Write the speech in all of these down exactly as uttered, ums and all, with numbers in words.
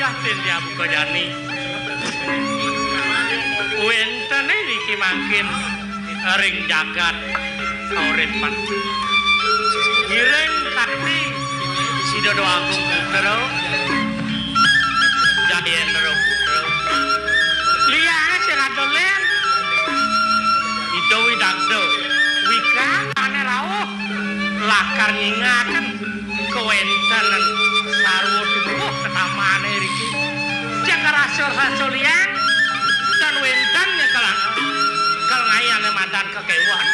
Raden Diah Buka Jani. Wénten niki mangkin ring jagat kauripan. Ngiring sakti Sida Déwa Agung Putra, Jayendra Putra. Liyané sing adolen. Ida Widagda. Wikan ané rauh. Lakar nyingaken kawéntenan sarwa dumunung ketamané riki. Cek rasa-rasa liyang tan wénten nyekelang. Kalengayané madan kekéwan.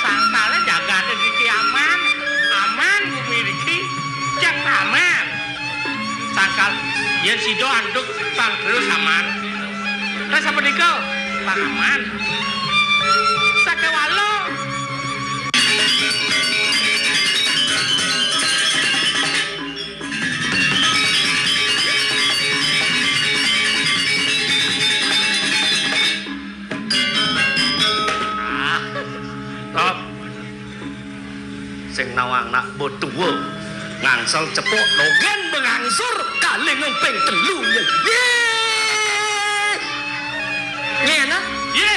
Sangkala jagaté niki aman. Aman bumi niki. Cek aman. Sangkal yén sida antuk pang terus aman. Terus apa nika? Pang aman. Sakéwala. Ah, Rob. Sing nawang nak botuwa. Ngangsel cepuk dogén bengangsur kalih ngemping telu. Yé. Ngéné? Yé.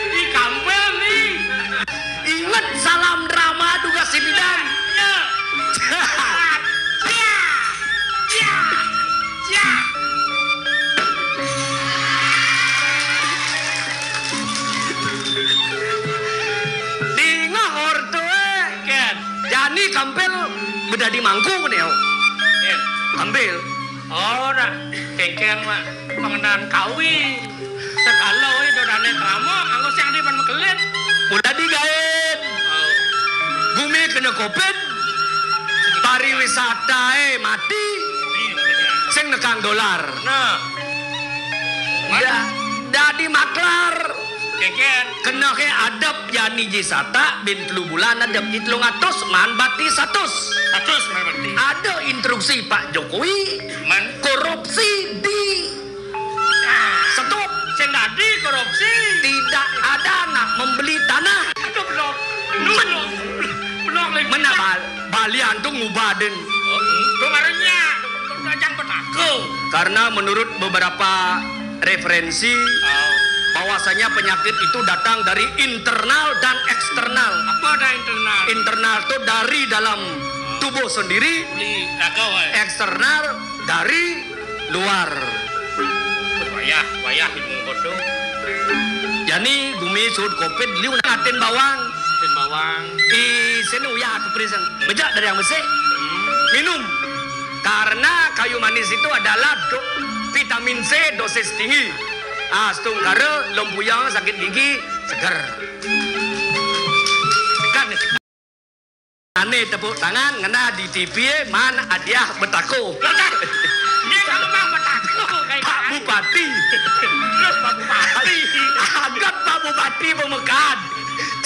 Di kampel ni. Inget salam drama dugas sipidan. Ya. Ya. Ya. Ya. Dingeh ortoé. Kén. Jani kampil bedadi mangku né. Kén. Kampil. Ora, kéngkén mak pengenan kawi. Sekala wé dodané trama, anggo sing di pan mekelin. Mula digaén. Oh. Gumi kena covid, pariwisataé mati, sing nekang dolar. Nah. Da-, dadi maklar. Kéngkén. Kena ké adep jani ji satak, bin telu bulan adep ji telung atus, man bati satus. Satus man bati. Ada instruksi Pak Jokowi, man. Korupsi di stop. Sing dadi korupsi. Tidak ada nak membeli tanah. Aduh, belum. Belum. Belum lagi. Mana bal-, balian tu ngubadin. Oh, hmm. Kemarinnya, jangan bertakung. Karena menurut beberapa referensi, oh, bahwasanya penyakit itu datang dari internal dan eksternal. Apa ada internal? Internal tu dari dalam, oh, tubuh sendiri. Uli, raga, eh. Eksternal dari luar. Wayah, wayah di mengkodo. Jani gumi suud covid liu ngatin bawang. Ngatin bawang. Di sini uyah aku perisang. Bejak dari yang besik. Hmm. Minum. Karena kayu manis itu adalah do-, vitamin C dosis tinggi. Ah, setungkara lempuyang sakit gigi seger. Kan Ane tepuk tangan ngena di T V, man hadiah betako. Lah, dah. Ni kamu mah betako, kayak Pak Bupati. Terus Pak Bupati. Agat Pak Bupati pemekad.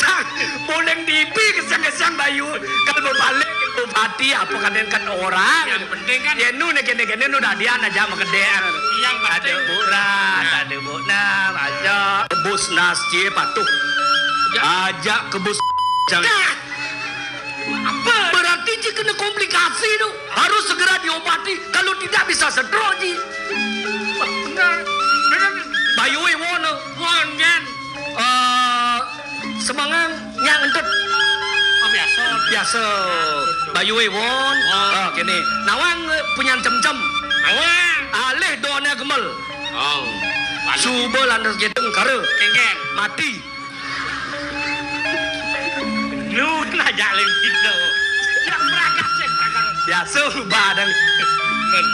Cang, boleh T V kesang-kesang bayu. Kalau berbalik Bupati apa kadang kan orang. Yang penting kan. Ya nu ne kene-kene nu dah dia aja makedek. Yang penting. Ada buran, nah, ada bu-, nah, aja. Bus nas cie patuh. Ya. Ajak ke bus. Jangan. Dah. Apa? Berarti ji kena komplikasi tu. Harus segera diobati. Kalau tidak bisa stroke ji. Wah, benar. Benar. Bayu e wono. Won, Jan. Eh, semangang nyak ngentut. Oh, biasa. Biasa. Bayu e won. Won. Ah, kene. Nawang, eh, punya cem-cem. Nawang. Alih doanya gemel. Oh. Suba lantas gedeng kara. Kengken. Mati. Lu kena jalan gitu. Yang berangkat sih, kakak. Biasa badang. Men.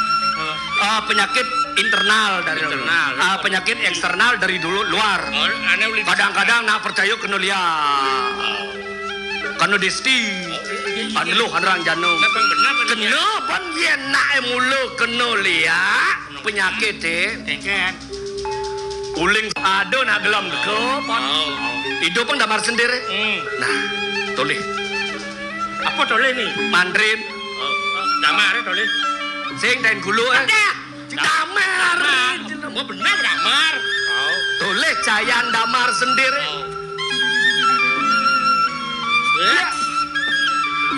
Ah, penyakit internal dari internal. Ah, penyakit eksternal dari dulu luar. Oh, ane uli. Kadang-kadang nak percaya kena liak. Kena disti. Oh, iya, iya, iya. Pan luh anrang janung. Nah, pan benar, pan kena, iya. Pan yen nak mula kena liak. Penyakit, eh. Kengken. Uling ada nak gelam deka, pon. Oh, oh. Idup pun damar sendiri. Hmm. Nah, toleh. Apa toleh ni? Mandrin. Oh, oh, damar, eh, toleh. Sing tain gulu, eh. Ada. Damar. Damar. Oh, benar damar. Oh. Toleh cayan damar sendiri. Oh. Ya. Ya.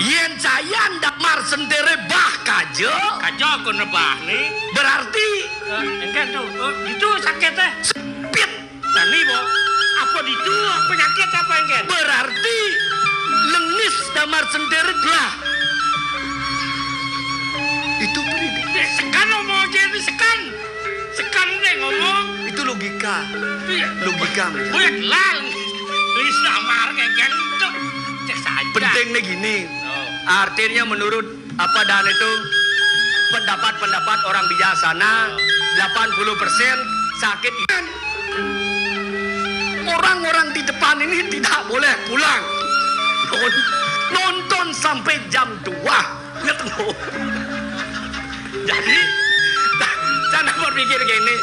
Yén sayan damar sentere bah kaja. Kaja aku nebah ni. Berarti eh, engke tu. Oh, itu sakit eh. Sempit. Tani bo. Apa ditu? Penyakit apa engke? Berarti lengis damar sentere glah. Itu pendidik. Eh, sekan ngomong aja ni sekan. Sekan deh ngomong. Itu logika. Iya. Logika. Buat lal. Wis damar kayak gitu. Cek saja. Pentingnya gini. Oh. Artinya menurut apa dan itu pendapat-pendapat orang bijaksana, delapan puluh persen sakit. Orang-orang di depan ini tidak boleh pulang. Non- Nonton sampai jam dua. Ngerti? Jadi, cara berpikir gini,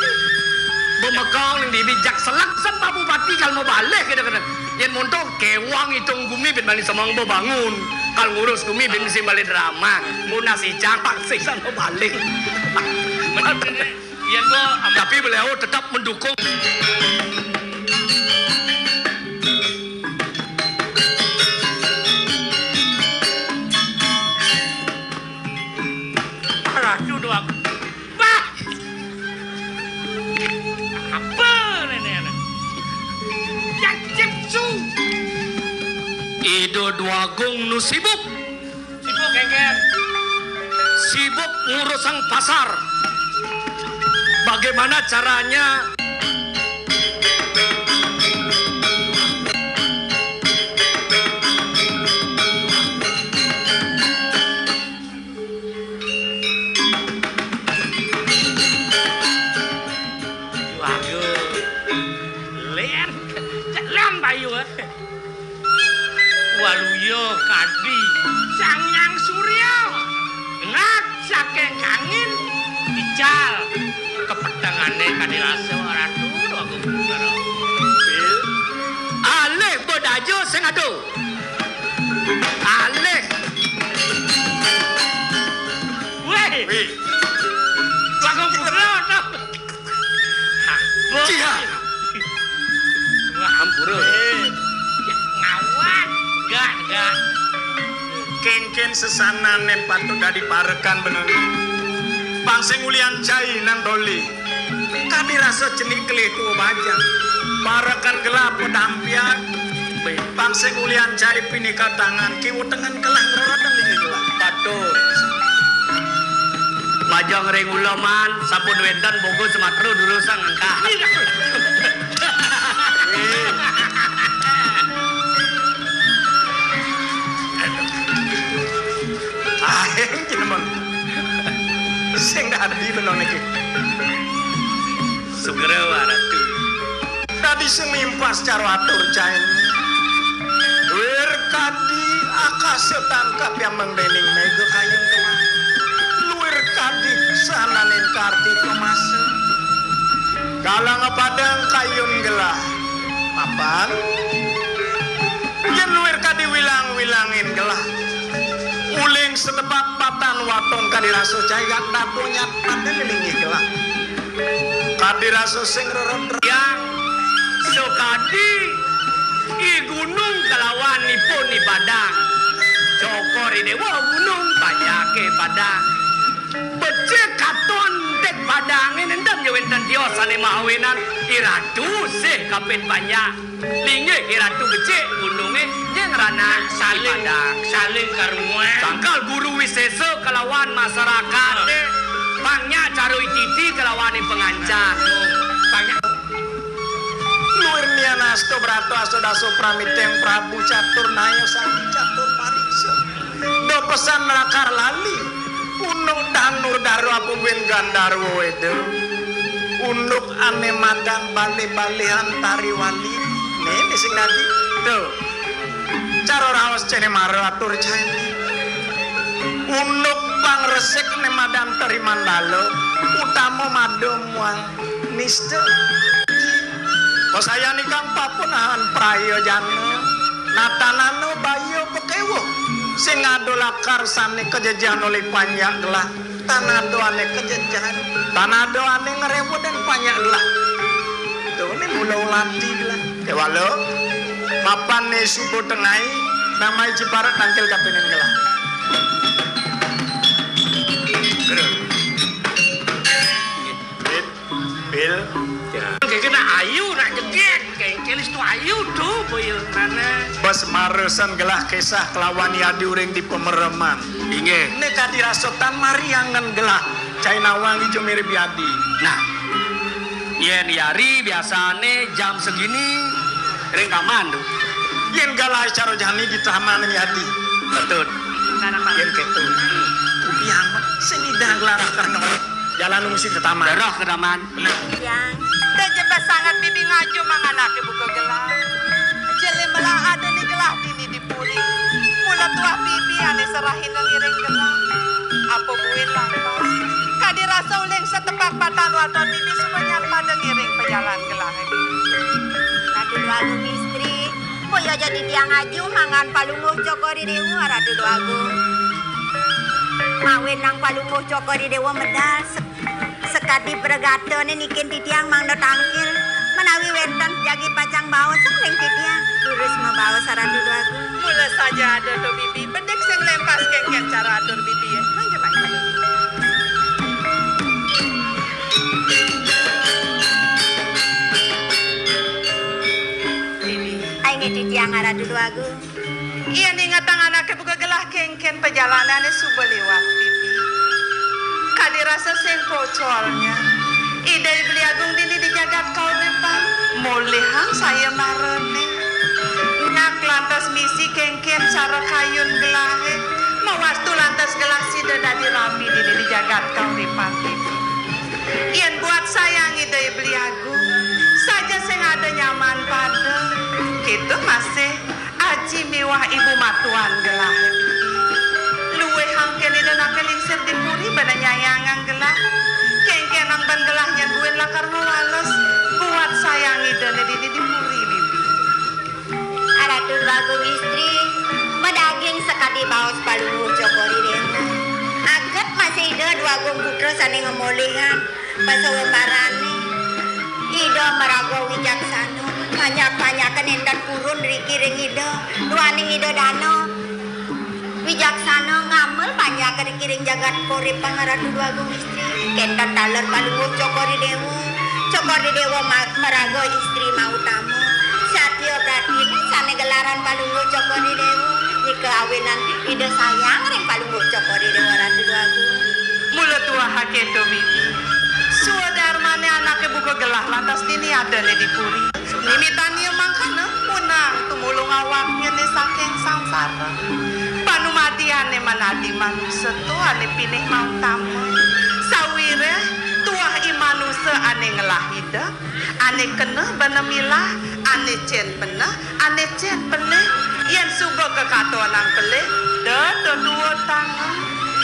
bemekong di bijak selak sapa bupati kalau mau balik gitu kan. Yang montok kewang hitung gumi bin balik semang bebangun. Kalau ngurus gumi bin mesti balik drama. Munas ijang paksih sama balik. Bener, bener. Iya, gua am- Tapi beliau tetap mendukung. Raju doang. Bah! Apa nenek anak? Yang cipsu. Ido Dwagung nu sibuk. Sibuk, Kengken. Sibuk ngurusang pasar. Bagaimana caranya? Waduh. Len. Len, Bayu, eh. Waluya kadi Sang Hyang Surya, ngat saking kangin, ical kepetengane kadi rasa Ratu Agung Putra. Alih bedaja sing ado. Alih. Weh. Weh. Agung Putra to. Cihak. Wah, ampura. Eh. Ya, ngawat. Enggak, enggak. Kengken sesanane patut dadi parekan beneng. Pang sing ulian cai nang doli. Kadi rasa cenik kelih tua bajang. Parekan gelap pedampian. Pang sing ulian cai pinika tangan kiwa tengen kelah ngrereten inggih gelah. Patut. Majeng ring ula man, sampun wénten bogo sematra durusang angkah. Aing kinemon. Sing dadi benong niki. Sugra waratu. Dadi sing mimpas cara atur cain. Luir kadi akasa tangkap yameng dening mega kayun kemah. Luir kadi sananing karti pemasa. Kalang padang kayun gelah. Papan. Yen luir kadi wilang-wilangin gelah. Uling setepat patan watung kadi rasa caigan datu nyat pati linggih gelah. Kadi rasa sing rerot yang sukadi i gunung kelawan ipun i padang. Cokor i dewa gunung panjake padang. Becik katon dek padangé nendem ya wénten tios sané mahawinan i ratu sih kapit panjak. Linggih i ratu becik gunungé jeng ranah saling padang. Saling karuan. Sangkal guru wisésa kelawan masyarakat. Pangnya caru titi kelawan i pengancan. Pangnya Luir nian asta brata asta dasa pramiteng Prabu catur naya sandi catur pariksa. Do pesan lakar lali. Unduk danur daru apuguin gandarwa weda. Unduk ané madan balih-balihan tari wali. Né, né sing dadi. Tuh. Cara raos cené mara atur caini. Unduk pangresik né madan tari mandala. Utama mada muang nista. Pasayan ikang papunahan prayojana. Natanana baya pakewuh. Sing ada lakar sané kajejehan olih panjak gelah. Tan ada ané kajejehan. Tan ada ané ngreweden panjak gelah. Tuh, né mula ulati gelah. Kéwala, mapan né suba tengai, Nang mai Jepara tangkil kapining gelah. Terus. Bil, bil. Ya. Kena ayu nak jegek, kengkelis tu ayu tu boyonane. Bas maresan gelah kisah kelawan yadi uring di pemereman. Inggih. Nek kadi rasa tan mariangan gelah, cai nawang ijo mirip yadi. Nah, yen yari biasane jam segini ring taman tu. Yen galah cara jani di taman yadi. Betul. Yen ketu. Kupiang, sing idah gelah karena jalan mesti ke taman. Darah ke taman. Yang tejebas sangat bibi ngaju mangan ake buka gelah. Jele melah ada ni gelah dini di puri. Mula tuah bibi ane serahin ngiring gelah. Apa buin lantas. Kadi rasa uling setepak batan waton bibi suba nyat pada ngiring pejalan gelah. Ratu Dwagung Istri, boya jadi tiang aju mangan palungguh Cokor I Dewa, Ratu Dwagung. Mawin nang palungguh Cokor I Dewa medal. Sekadi pregatane nikin titiang mangda tangkil, menawi wenten jagi pacang baos ring titiang, durus mabaos Ratu Dwagung. Mula saja ada to bibi, bedik sing lempas kengken cara atur bibi, ya. Mangga, mangga. Bibi. Ai nggih titiang Ratu Dwagung. Yen ingetang anake buka gelah kengken pajalanane suba liwat, Bibi. Kadi rasa sing pocolnya. Ida I Beli Agung dini di jagat kauripan. Molihang saya marane. Nyak lantas misi kengken cara kayun gelahe. Mawastu lantas gelah sida dadi rabi dini di jagat kauripan, Bibi. Yen buat sayang Ida I Beli Agung, saja sing ada nyaman pada. Kita masih Aji miwah ibu matuan gelah. Luwih angken ida nake lingsir di puri bana nyayangang gelah. Kengkenang ban gelah nyen buin lakar ngwales. Buat sayang ida ne dini di puri, Bibi. Aratu Dwagung Istri, madaging sakadi baos palungguh Cokor I Dewa. Aget masih ida Dwagung Putra sane ngemolihang. Pasawembarane, Ida maraga wijaksana, panjak-panjaken entan purun riki ring Ida, duaning Ida dana. Wijaksana ngamel panjak riki ring jagat kauripan Ratu Dwagung Istri, kenten taler palungguh Cokor I Dewa. Cokor I Dewa ma-, maraga istri mautama. Satya Pratine sane gelaran palungguh Cokor I Dewa. Nika awinan Ida sayang ring palungguh Cokor I Dewa Ratu Dwagung. Mula tuah aketo, Bibi. Swadarmane anake buka gelah lantas dini adane di puri. Nimitan ia mangkana punang tumulung awaknyane saking sangsara. Panumadiane manadi manusa to ane pinih mautama. Sawiréh tuah i manusa ane ngelah ida, ane keneh bana milah, ane cen beneh, ane cen pelih. Yen suba kekatonang pelih, da tetua tangan.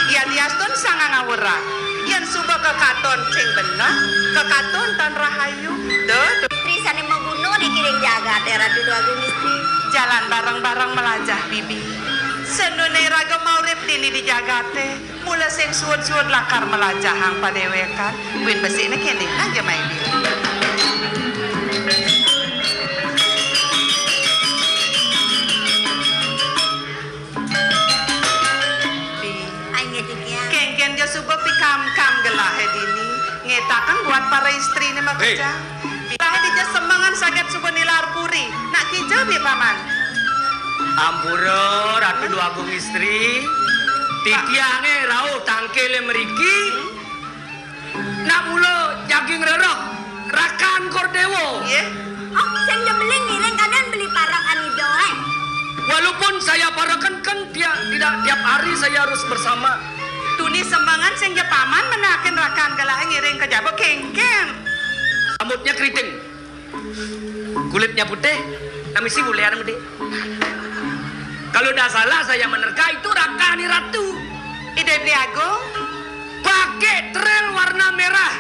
Yadiastun sangang awerak. Yen suba kekaton sing beneh, kekaton tan rahayu, da te- Istri sane mabunuh di kiring jagate Ratu Dwagung Istri. Jalan bareng-bareng melajah, Bibi. Senune raga maurip dini di jagate. Mula sing suud-suud lakar melajahang padewekan, buin besik ne kene aja main. Bi. Ai nggih, Dik, ya. Kengken ja suba pikam-kam gelahe dini, ngetakang buat para istri ne makerja. Hei. Gelahe dija semengan saget suba nilar puri, nak kija bi, Paman. Ampura, Ratu Dwagung Istri. Titiange rauh tangkile mriki. Nak mula jagi ngrereh rakan Kor Dewa. Nggih. Oh, sing ja beli ngiring kaden beli parekan ida, eh. Walaupun saya parekan kan tiap, tidak tiap hari saya harus bersama. Tuni semengan sing ja Paman menakin rakan gelahe ngiring ka jaba kengken. Rambutnya keriting. Kulitnya putih, kami sih bulehan mudi. Kalau tidak salah saya menerka itu Rakani Ratu. Ida Beli Agung. Pakai trail warna merah.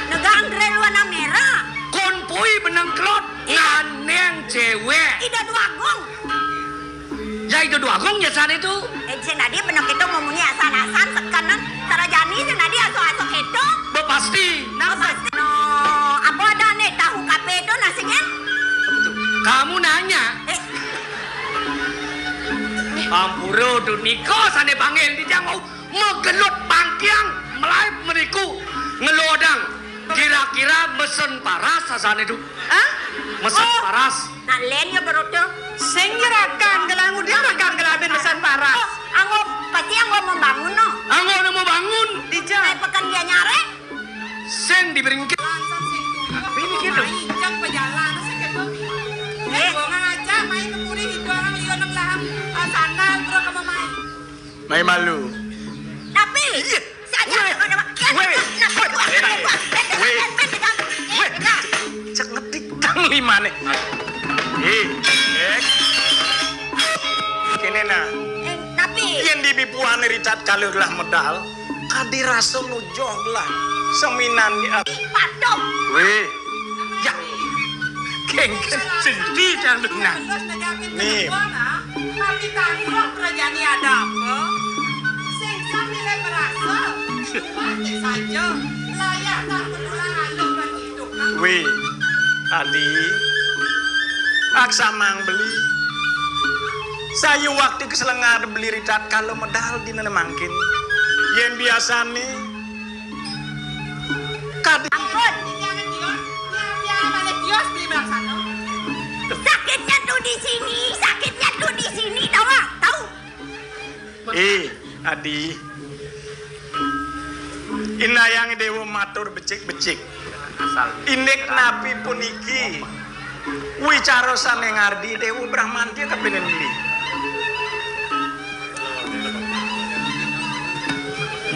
Negang trail warna merah. Konvoi benang kelot, iya, nganeng cewek. Ida Dwagung. Ya, Ida Dwagung ya sane tu. Eh, sing dadi beneh kita ngomongnya asan-asan, sekenan, sarajani sing dadi aso-aso kita. Be pasti. Nah, pasti. No, apa ada nih tahu kape itu nasinya? Betul. Kamu nanya. Eh. Ampura, Dun, nika sané panggil dijang wau magelut pangkiang malaib mriku ngelodang. Kira-kira mesen paras sasané, Dun? Hah? Mesen paras. Nak lén ya, Bro, tuh. Sing ya rakan gelah ngudi, rakan gelah bin mesen paras. Oh, anggo, pasti anggo mau bangun, no. Anggo mau bangun. Dijang. Pekan dia nyarek. Sing dibringkit. Ini gitu. Ijang pejalan, sing gitu. Eh, gua ngajak main ke puri, itu orang liu enam laham, ah, sana, bro, kamu main. Main malu. Tapi, iya. Saja, weh, ada, weh, weh, weh, weh, cek ngetik tang lima nih. Eh, eh. Kene nah. Eh, tapi. Yang dibipuan ritat kalau lah medal. Kadi rasa nujoh lah. Seminan ni, ah. Ih, patok. Weh. Ya. Keng, keng, senti dan benar. Nih. Tapi tangguh kerajaan ni ada apa? Sing sambil merasa. Mati saja. Layak tak berulang aluh dan hidup. Weh. Adi, aksa mang beli. Sayu waktu keselengar beli ritat kalau medal di nene mangkin. Yen biasane kadi. Ampun. Sakitnya tuh di sini, sakitnya tuh di sini, tahu nggak? Tahu? Eh, Adi. Indayang Dewa matur becik-becik. Indik napi puniki? Wicara sane ngardi Dewa Bramantya kepingin beli.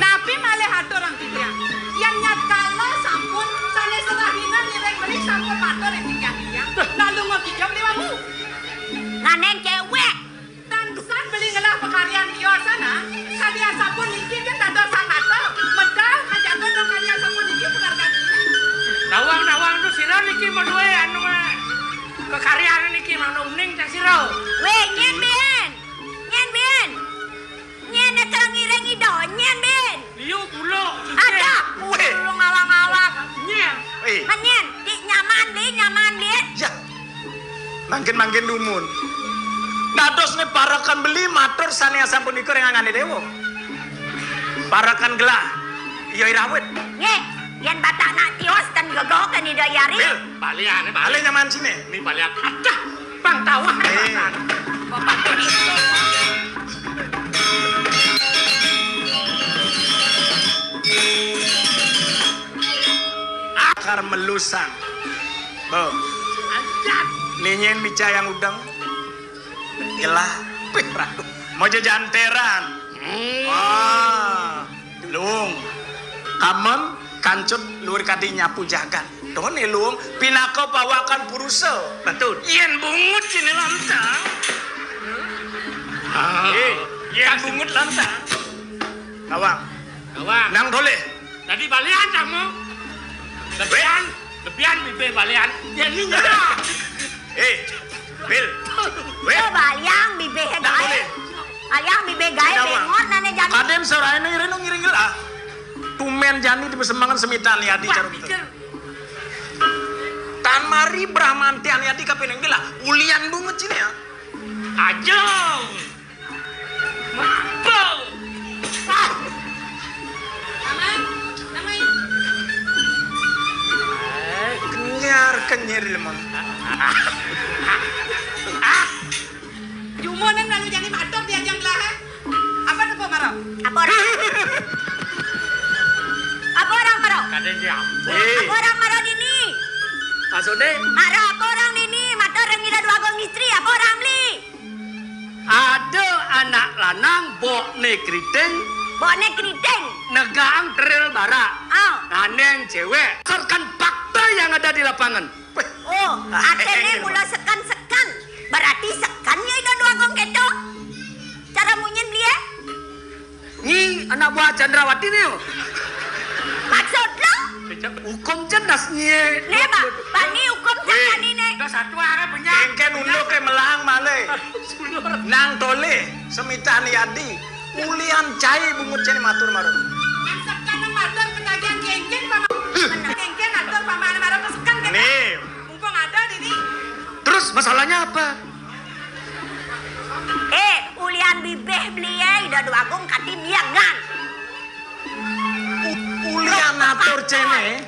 Napi malih aturang titiang? Yan nyatkala sampun sane serahina ngiring beli sampun matur ring titiang-titiang. Lalu ngogijam liwamu. Nganeng cewek. Tansah beli ngelah pakaryan kiosana, kadi asampun niki kan dados sang ata, medal kajatun dong kadi asampun niki pakaryan. Nawang-nawang tu sira niki maduwe anu, eh, kekaryan niki manungning cak sira. Weh, nyen, Ben. Nyen, Ben. Nyen, nek ngiring ida, nyen, Ben. Liu buluk, ada. Weh. Lu ngawang-ngawang. Nyen. Eh. Nyen, di nyaman, di nyaman, di. Ya. Mangkin-mangkin dumun. Dados ne parekan beli matur sane asampun iku ring angane dewa. Parekan gelah. Iya irawit. Nggih, yen batak nak tios ten gegoh kan ida yari. Bil, baliane, bali nyaman sine. Ni balian. Adah, bang tawah. Eh. Bapak ini. Akar melusang. Bo. Anjat. Ninyen micayang udeng. Gelah. Pih, ratu. Mojo janteran. Hmm. Wah. Lung. Kamen kancut luwir kadi nyapu jagat. Done lung pinaka pawakan purusa. Betul. Yen bungut sini lantang. Ah. Eh, yen bungut lantang. Kawang. Kawang. Nang doleh. Dadi balian kamu. Lebihan, lebihan bibih balian. Ya ini nyerah. Eh, Bil. Weh. Yo balian bibih gae. Balian bibih gae bengon nane jani. Kaden soraine ngiring ngiring lah. Tumen jani di pesembangan semitan ya di. Tan mari Brahmanti ane adi kapeneng lah. Ulian bungut sini ya. Aja. Mabuk. Ah. Damai, damai. Eh, kenyar, kenyir lemon. Ah. Jumoneng lalu jani matur diajang gelah, eh. Apa tuh, Maro? Apa orang? Apa orang, Maro? Kadang dia. Eh. Apa orang, Maro, dini? Maksudnya? Maro, apa orang dini? Matur ring Ida Dwagung Istri, apa orang beli? Ada anak lanang bokne kriting. Bokne kriting. Negang teril barak. Ah. Nganeng cewek. Berdasarkan fakta yang ada di lapangan. Oh, ah, artine eh, eh, mula sekan-sekan. Berarti sekan ya Ida Dwagung keto. Cara munyin beli ya? Nyi anak buah Chandrawati ni. Maksud lo? Hukum jelas nyi. Ne, Pak. Pak, ni hukum jelas ni, ne. Dah satu arah punya. Kengken unduk ke melang malai. Nang toleh, semitah ni adi. Ulian cai bungut cai matur marun. Nang sekan nang matur ketagihan kengken, Pak. Kengken atur Pak Mana marun ke sekan, kan? Ni. Mumpung ada di ni. Terus masalahnya apa? Eh, ulian Béh belié Ida Déwa Agung kanti miangan. U-, ulian atur céné,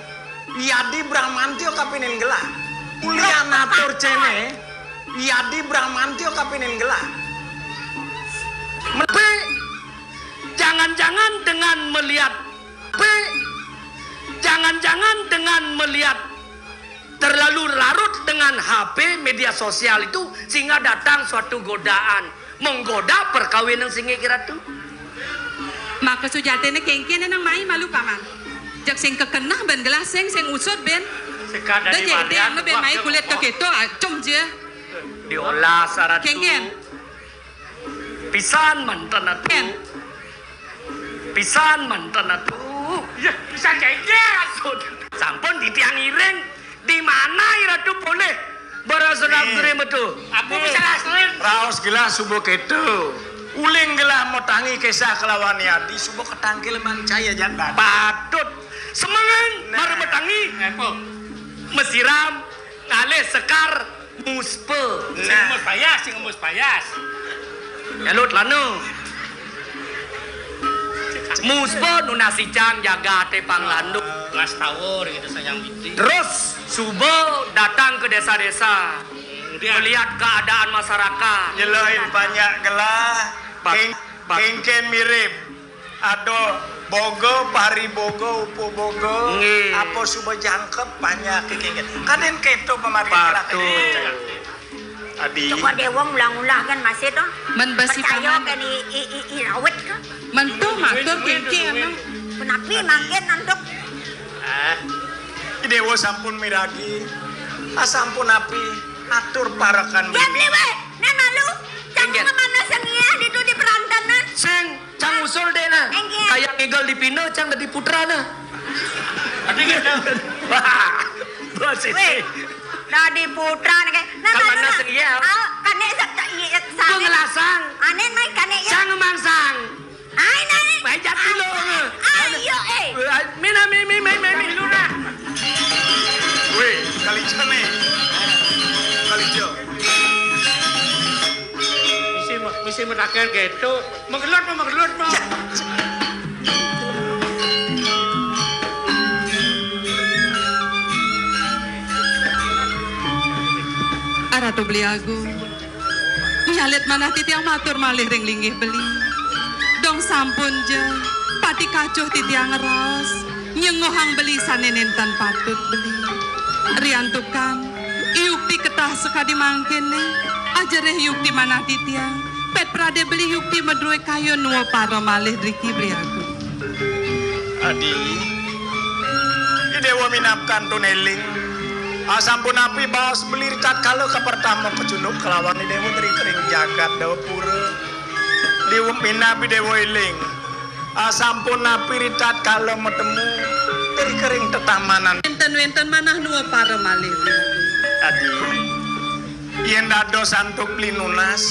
Yadi Bramantya kapining gelah. Ulian atur céné, Yadi Bramantya kapining gelah. Tapi, jangan-jangan dengan melihat, tapi, jangan-jangan dengan melihat terlalu larut dengan H P, media sosial itu, sehingga datang suatu godaan, menggoda perkawinan sing kira tu. Maka sujatiné kénkén nang mai malu, Paman. Jeg sing kekenah bén gelah sing, sing usut bén. Sekadar da di jadéng balian, bén mai kulit kekéto, acung ja. Diolah sarat tu. Kénkén. Pisan manten atuh. Pisan manten atuh. Ya, pisan kénkén. Sampun titiang iring. Di mana Ratu polih? Bara sedap gering metu. Apa bisa rasain? Raos gelah suba kéto. Uling gelah matangi kesah kalawan Yadi suba ketangkil mancaya jagad. Patut. Semengan mara matangi. Apa? Masiram ngalih sekar muspa. Sing emus payas, sing emus payas. Yalut lana. Muspa nunas icang jagaté panglandu. Ngastawa ring Ida Sang Hyang Widhi. Terus suba datang ke desa-desa. Kemudian melihat keadaan masyarakat. Nyelehin panjak gelah. Pat-, pat-, kénkén mirib. Ada boga, pari boga, upa boga, nggih, apa suba jangkep, panjak kénkén. Kadén kéto pamargi gelah. Adi. Coba Déwa ngulah-ngulah kan masih to. Men besi percaya paman. Kan i, i, i, i rawit kan. Men to matur kénkén emang. Kenapi mangkin nantuk? Ah. I Déwa sampun miragi. Ah, sampun api atur parekan. Ya beli wé. Nah malu. Cang ngamana sing iya ditu di perantanan. Sing. Cang usul deh nah. Enggak. Kayak ngigel di pina, cang dadi putrana. Tapi gitu. Wah, bos itu. Wéh, dadi putrana kayak. Nah, kalau mana sing iya? Ah, kané sak tak iya sak. Gua ngelasang. Ané naik kané ya. Cang mangsang. Ai naik. Baik jatuh lo. Ayo eh. Mina mi mi mi mi mi. Wéh, kali cene. Kali jo. Misi, misi meraken gitu. Menggelut, menggelut, mau. Aratu Beli Agung, nyalit manah titiang matur malih ring linggih beli. Dong sampun ja, pati kacuh titiang ngraos. Nyenguhang beli sané nénten patut beli. Riantukan, yukti ketah sakadi mangkéné, ajerih yukti manah titiang, pét pradé beli yukti madrué kayun nuwa para malih driki beli agung. Adi, I Déwa minab kantun éling, asampun api baos beli ritatkala kapertama kacunduk kalawan I Déwa driki ring jagat Dawapura. Déwa minab I Déwa éling. Ah, sampun napi ritatkala matemu, ri kering tetamanan. Wénten-wénten manah nuwa para malih. Adi, yén dados antuk beli nunas,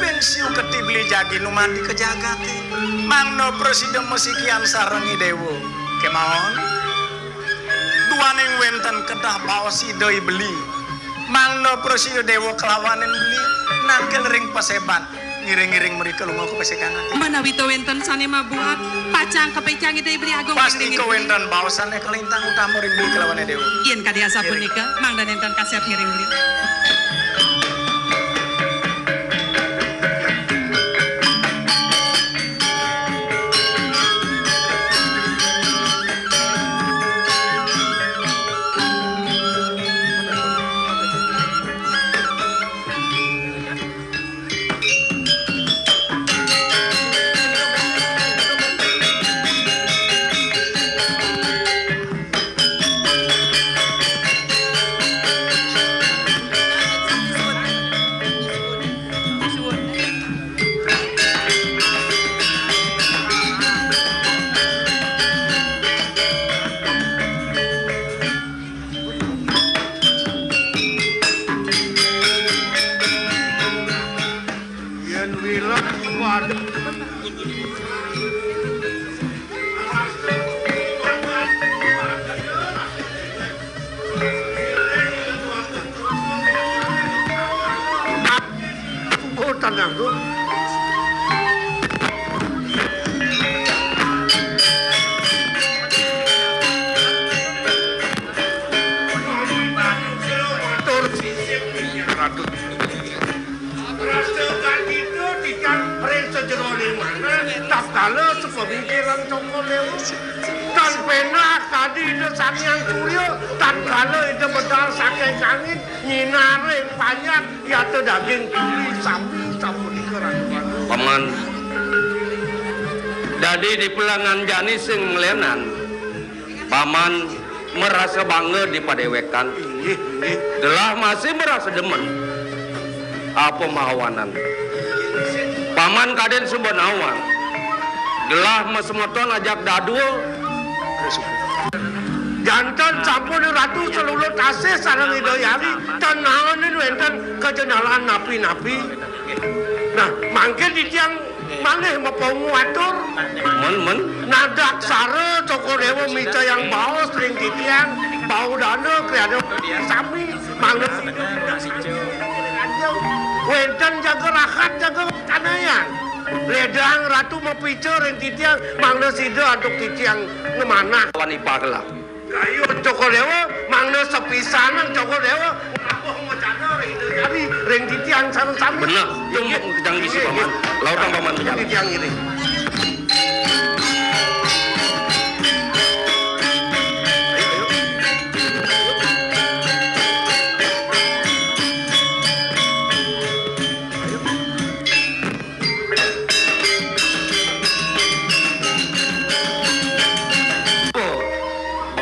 ping siuketi beli jagi numadi ka jagaté. Mangda prasida masikian sareng I Déwa. Kémaon, duaning wénten kedah baos Ida I Beli. Mangda prasida Déwa kalawaning beli nangkil ring paséban. Ngiring-ngiring mrika lunga ka pasékan ati. Manawita wénten sané mabuat, pacang kapécang Ida Beli Agung. Pastika wénten baosané kalintang utama ring beli kalawané Déwa. Yén kadi asapunika, mangda nénten kasép ngiring beli. Tan pénak kadi Ida Sang Hyang Surya, tan kala Ida medal saking langit, nyinaring panjang, yata daging puri sami sapunika, Ratu Manu. Paman, dadi di pelengan jani sing nglenan, Paman merasa bangga di padéwékan. Inggih, inggih. Telah masih merasa demen. Apa mahawanan? Paman kadén suba nawang. Gelah masemeton ajak dadua. Janten sampun Ratu salulud tasih sareng Ida Hyang, ten naenin wénten kajendelan napi-napi. Nah, mangkin titiang malih mapaungu atur. Men, men. Nadaksara Cokor Déwa micayang baos ring titiang, bau dana kriana sami. Mangda wénten jaga rahat, jaga kanayan. Ledang Ratu mapica ring titiang, mangda sida antuk titiang ngamanah. Lawan ipar lah. Kayun Cokor Déwa, mangda sapisanan Cokor Déwa, ngabuh macana ring Ida Hyang, ring titiang sareng sami. Beneh, tum kejang bisi, Paman. Lautang Paman kejang. Titiang ini.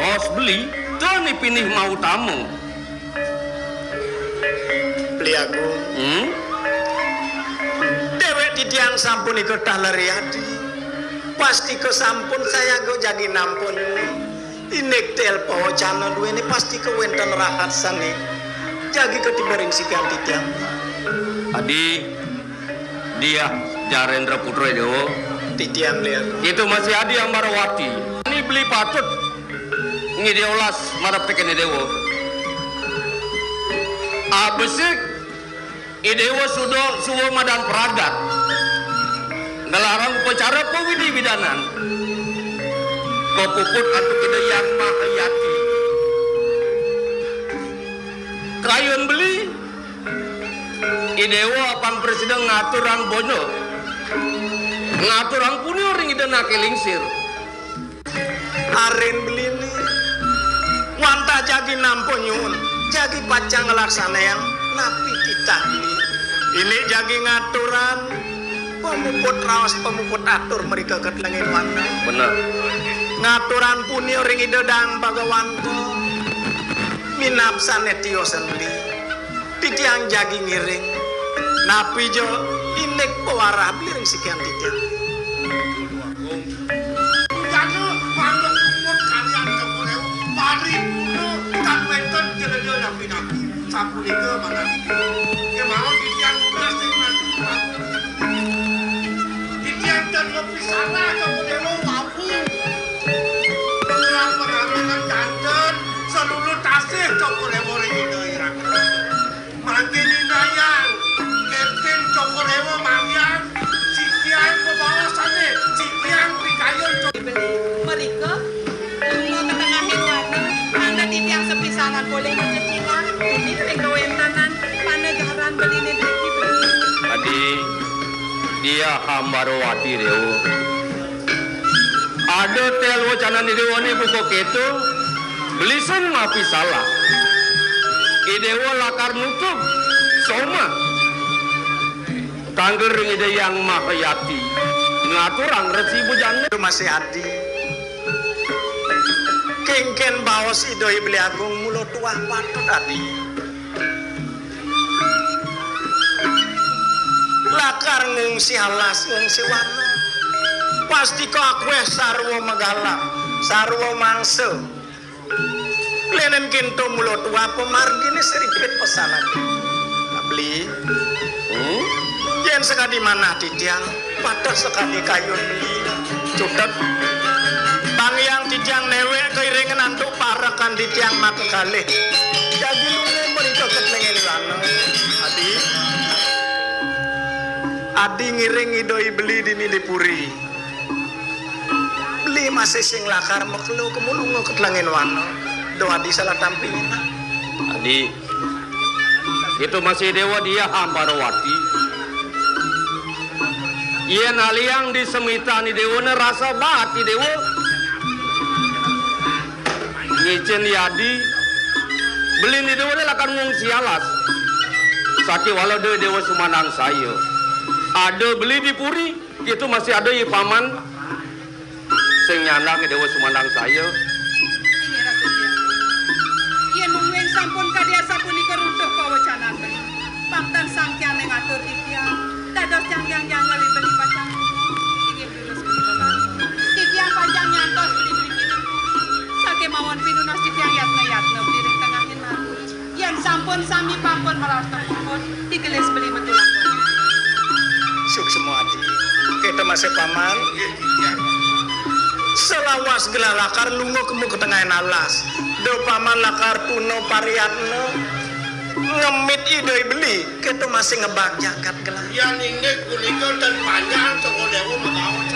Bos beli, to ni pinih mautama. Beli Agung. Hmm? Déwék titiang sampun iketah leri adi. Pastika sampun sayaga jagi nampa nyuwun. Indik tel pawacana duéné pastika wénten rahat sané jagi katiba ring sikian titiang. Adi, Diah Jarendra Putra Déwa. Titiang lian. Itu masih Adi Ambarawati. Ini beli patut ngidiolas marep tekén Déwa. Abesik Idéwa suda suwa madan pragat. Ngelarang upacara pawidi-widanan. Kapuput antuk Ida Hyang Mahayati. Kayun beli, Idéwa apang prasida ngaturang bonya. Ngaturang punya ring Ida Nake Lingsir. Arin beliné. Wantah jagi nampa nyuwun, jagi pacang nglaksanayang napi titah beli. Ini jagi ngaturang pamuput raos, pamuput atur mrika Ketlengin Wana. Bener. Ngaturang punia ring Ida Dang Bagawanta. Minab sané tiosan beli. Titiang jagi ngiring. Napi ja indik pawarah beli ring sikian titiang. Jana manut puput kalian Cokor Déwa, paripurna tan wénten jeleda napi-napi, sapunika manah. Kémaon titiang nunas ring Ratu Prabu. Titiang tan lepi salah Cokor Déwa, wau. Pengeran pengarangan janten, salulud tasih Cokor Déwa ring Ida Hyang. Mangkin indayang, kénten Cokor Déwa manggihan, sikian bebaosané, sikian pikayun Cokor. Mrika, lunga ka tengahing wana, mangda titiang sapisanan polih macecina, uning ring kawéntenan, panegaran beliné driki beli. Adi, Diah Ambarawati Déwa. Ada tel wacanan Idéwané buka kéto, beli sing mapi salah. Idéwa lakar nutug somah. Tangger ring Ida Hyang Mahayati. Ngaturang Resi Bujana. Masih Adi. Kénkén baos Ida Hyang Beli Agung mula tuah patut Adi. Lakar ngungsi alas, ngungsi wana. Pastika akuéh sarwa magalak, sarwa mangsa. Lénan kénto mula tuah pamarginé sripit pesanan. Beli. Hmm? Yén sakadi manah titiang, pateh sakadi kayun beli. Cutet. Bang Hyang titiang néwék kairingan antuk parekan titiang makakalih. Jagi lunga mrika Ketlengin Wana. Adi. Adi ngiring Ida I Beli dini di puri. Beli masih sing lakar makelo kemu lunga Ketlengin Wana. Duh Adi salah tampi. Adi. Itu masih Déwa Diah Ambarawati. Yén aliang di semitan Idéwané rasa baat Idéwa, Icén Yadi, beli Ida lakar ngungsi alas. Sakéwala Déwa Sumandangsaya. Ada beli di puri, kéto masih ada I Paman sing nyandang Déwa Sumandangsaya. Inggih, Ratu Hyang. Yén mungguing sampun kadi asapunika runtuh pawecanan beli, pang tan sangkianing atur titiang, dados jangjang janggal beli pacang. Inggih, durus beli. Titiang pacang nyantos beli-beli pinungkur. Sakémaon pinunas titiang yatna-yatna beli ring tengahing laut. Yén sampun sami pampun marasa puput, digelis beli metu lakon. Suksma adi. Kéto masih Paman. Salawas gelah lakar lunga kemu ka tengahing alas. Da Paman lakar tuna pariyatna ngemit Ida beli. Kéto masih ngebak jagat gelah. Yan inggih punika ten panjang Cokor Déwa magaos.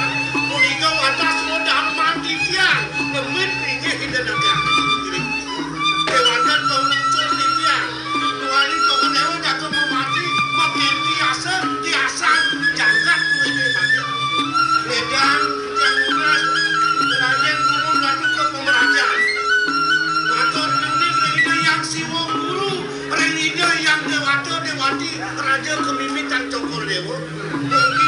Punika watas daman titiang ngemit inggih Ida Déwa. Déwata pangluncur titiang. Nuwari Cokor Déwa dados mamati, mangkin tiasa, tiasan jagat kuwi mati. Ledang, tiang lunas, rayen turun batu ke pemerajan. Matur nuwun ring Ida Hyang Siwa Guru, ring Ida Hyang Déwata Déwati, raja kemimitan Cokor Déwa. Mungkin